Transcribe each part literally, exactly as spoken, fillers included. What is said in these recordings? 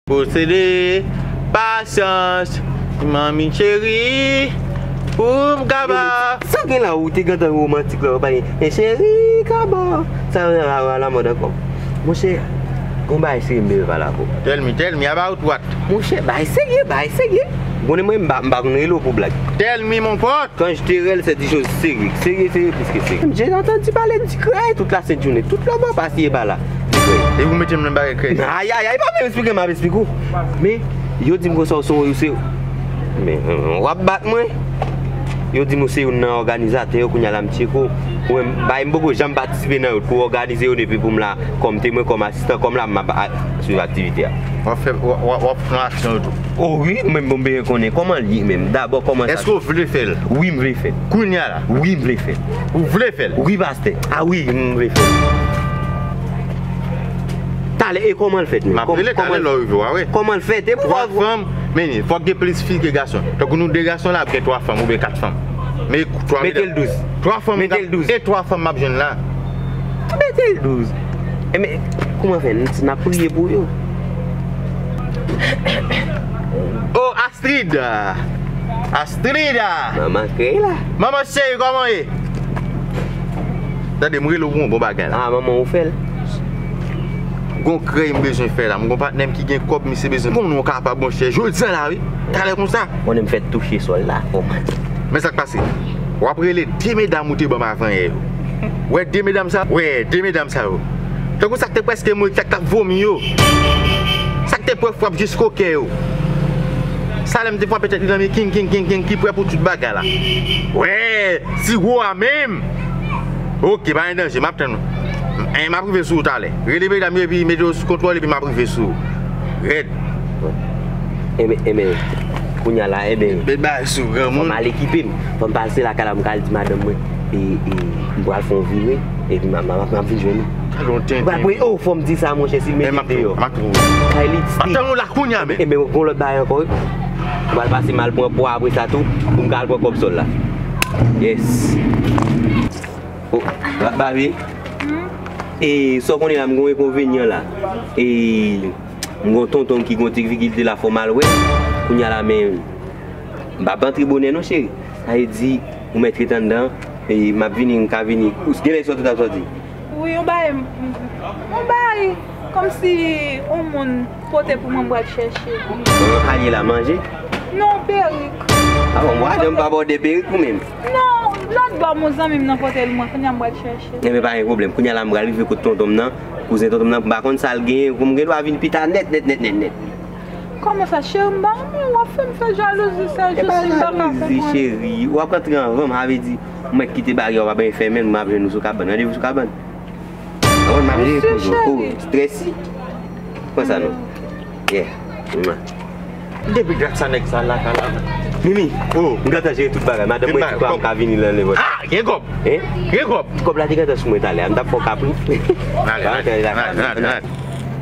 Posede, pasyans, manmi cheri, pou m kapab. Sa gen la, ou te gentan romantik la, ou pa gen, men cheri, kaba. Sa yo la, la, la mòd ankò. Monchè, gon bagay serye m bezwen pale avè w. Tell me, tell me about what? Monchè, bagay serye, bagay serye. Konnen mwen, m pa, m pa konn rele w pou blag. Tell me, mon pote. Quand je te règle, c'est des choses sérieuses. Sérieux, sérieux, plus que sérieux. J'ai entendu parler du crèy toute la sainte journée. Tout lè mwen pase pa la. Di krèy. E ou mete m nan bagay krèy? Ay, ay, ay, pa menm esplike m, ap esplike w. Men, yo di m konsa, w se, w se, men, w ap bat mwen. Yo di m ou se youn nan òganizatè yo, kounye a la m tcheke w. Mwen, bay m poko janm patisipe nan yo, pou òganize yo, epi pou m la, kòm temwen, kòm asistan, kòm la, m ap a-, swiv aktivite a. W ap fè, w ap, w ap, w ap fè aksyon yo tou. O wi, mwen, bon, m bezwen konnen kòman l ye menm. Dabò, kòman sa. Èske w vle fè l? Wi, m vle fè l. Kounye a la? Wi, m vle fè l. Ou vle fè l? Wi, pastè. A wi, m vle fè l. Talè, e kòman l fèt menm? M ap rele talè lè w rive w a, wi. Kòman l fèt? E pou twa fanm, men fòk gen plis fi ke gason. Tankou nou de gason la, ap gen twa fanm oubyen kat fanm. Men twa medam. Mete l douz. Twa fanm. Mete l douz. E twa fanm m ap jwenn la. Mete l douz. E men, kòman fè? N, n ap priye pou yo. Oh, Astrid! Astrida! Manman krèy la. Manman cheri, kòman w ye? Tande, m rele w pou yon bon bagay la. Ah, manman, ou fè l? Gon krèy m bezwen fè la. M gon patnè m ki gen kòb, misye bezwen. Bon, nou kapab, monchè. Jodi a la, wi. Talè konsa. Konnen m fèk touche sòl la, kòman? Men sa k pase. W ap rele de medam ou te ban m avanyè yo. Wè de medam sa, wè de medam sa yo. Tankou sa k te prèske mouri, sa k t ap vomi yo. Sa k te prè frap jisko kè yo. Sa lè m te frape tèt li nan mi, king, king, king, king, ki prè pou tout bagay la. Wè, ti gwo a menm. Oke, pa gen danje, m ap tann ou. M, m ap rive sou ou talè. Rele medam yo epi mete yo sou kontwòl epi m ap rive sou ou. Rèd. Enben, enben, kounye a la, enben, fò m al ekipe m. Fò m pase lakay la, m ka al di madanm mwen, e, e, m pral fè yon vire, epi m ap, m ap, m ap vin jwenn ou. Ou pral pran, oh, fò m di sa, monchè, si l mete m deyò. Ay, li ti. Antann ou la kounye a, men. Enben, gon lòt bagay ankò, wi. M pral pase m al pran pwa apre sa tou, pou m ka al pran kòb sòl la. Yes. Oh, ba, ba, wi. E, sa w konnen la, m gon enkonvenyan la. E, m gon tonton m ki gon ti difikilte la, fò m al wè l. Kounye a la, men, m p ap antre bonè non, cheri. Sa vle di, ou mèt ret anndan, e m ap vini, m ka vini. Ou genlè sòti, w t ap sòti? Wi, yon bagay, m, m, yon bagay, kòmsi yon moun pote pou mwen, m pral chèche. Kòman w ye la, manje? Non, perik. Ah bon, m pa janm pa bòde perik ou menm? Non, lòt bò, yon zanmi m nan pote l mwen, kounye a m pral chèche. Enben, pa gen pwoblèm. Kounye a la, m pral rive kot tonton m nan, kouzen tonton m nan, m pa konn sa l genyen, pou m gen dwa vin pita nèt, nèt, nèt, nèt, nèt. Kòman sa, cheri? M pa renmen w ap fè m fè jalouzi, sa jis m pa ka konprann. Cheri, w ap rantre anvan m, sa vle di, mwen kite baryè, w ap fèmen l, m ap jwenn ou sou kabann. Randevou sou kabann. Anvan m ap jere pou ou. Oh, stresi. Pran sa non. Yeah. Mwa. Depi dat sa nèg sa la ka la. Mimi, oh, m gentan jere tout bagay. Madanm mwen di kwa m ka vini lan levòt. Ah, gen kòb. Hein? Gen kòb. Kòb la te gentan sou mwen talè a. M t ap fè w kapri. Ale, ale, ale, ale.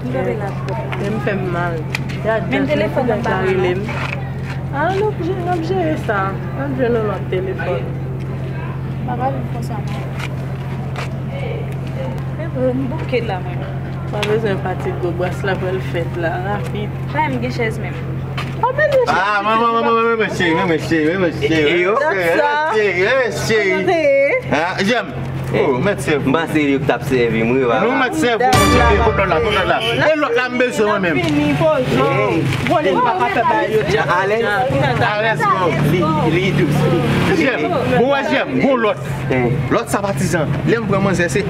Men m fè m mal. Men telefòn nan pa rele m. Ah, n ap je-, n ap jere sa. N ap jwenn yon lòt telefòn. Pa pale konsa non. Men bon, m bouke la, mwen. Pa bezwen pati gwo bras la pral fèt la, rapid. Pa m gen chèz menm. Ah, manman, manman, manman, cheri, manman, cheri, manman, cheri. E yo? Cheri, cheri, cheri. Ah, jèm. Oh, mèt sèvi. M panse yo k t ap sèvi m, wi, papa. Nou mèt sèvi w, monchè, e kot lòt la, kot lòt la. E lòt la m bezwen mwen menm. Fini poze w. Konnen m pa ka fè bagay yo dja. Alèz. Alèz, bro. Li, li dous. Jèm, bon, wè, jèm, bon lòt. Lòt sa patizan. Lè m pran manzè, se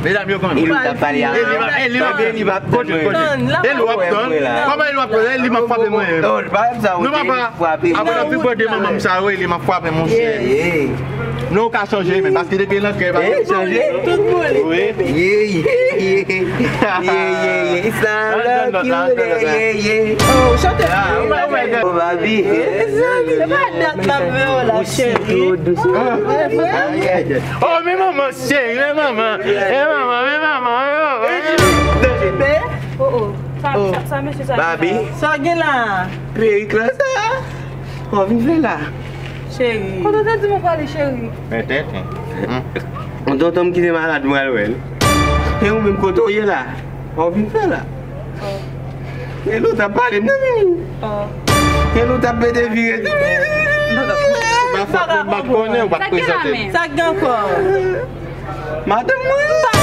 medam yo konnen. E li t ap pale a. E li va, e li va, e li va, kote, kote. E li w ap tann. Kòman e li w ap tann? E li m ap frape mwen. Non, pa sa, non, papa. Apre l ap vin pran de manman m sa yo, e li m ap frape, monchè. Non, ou ka chanje, men, paske depi l antre, pa chanje. Tout boule. Wi. Yeah, yeah, yeah. Yeah, yeah, yeah. It's not lucky, yeah, yeah. Oh, chante. Oh, baby. Se pa dat m ap vle w la, cheri. Oh, men manman, cheri, men manman. Men manman, men manman, men manman. Oh, oh. Sa, sa, sa, mesye sa. Baby. Sa gen la? Perik la, sa. Kòman w vin fè la? Cheri. Kote w te di m ou prale, cheri? Men tenten. Yon tonton m ki te malad, mwen al wè l. E ou menm, kote w ye la? Kòman w vin fè la? Hello, t ap pale m nan, Mimi. Hello, t ap mete vire tou. Mwen pa konnen, ou pa t prezante. Sa k gen ankò? Madanm mwen.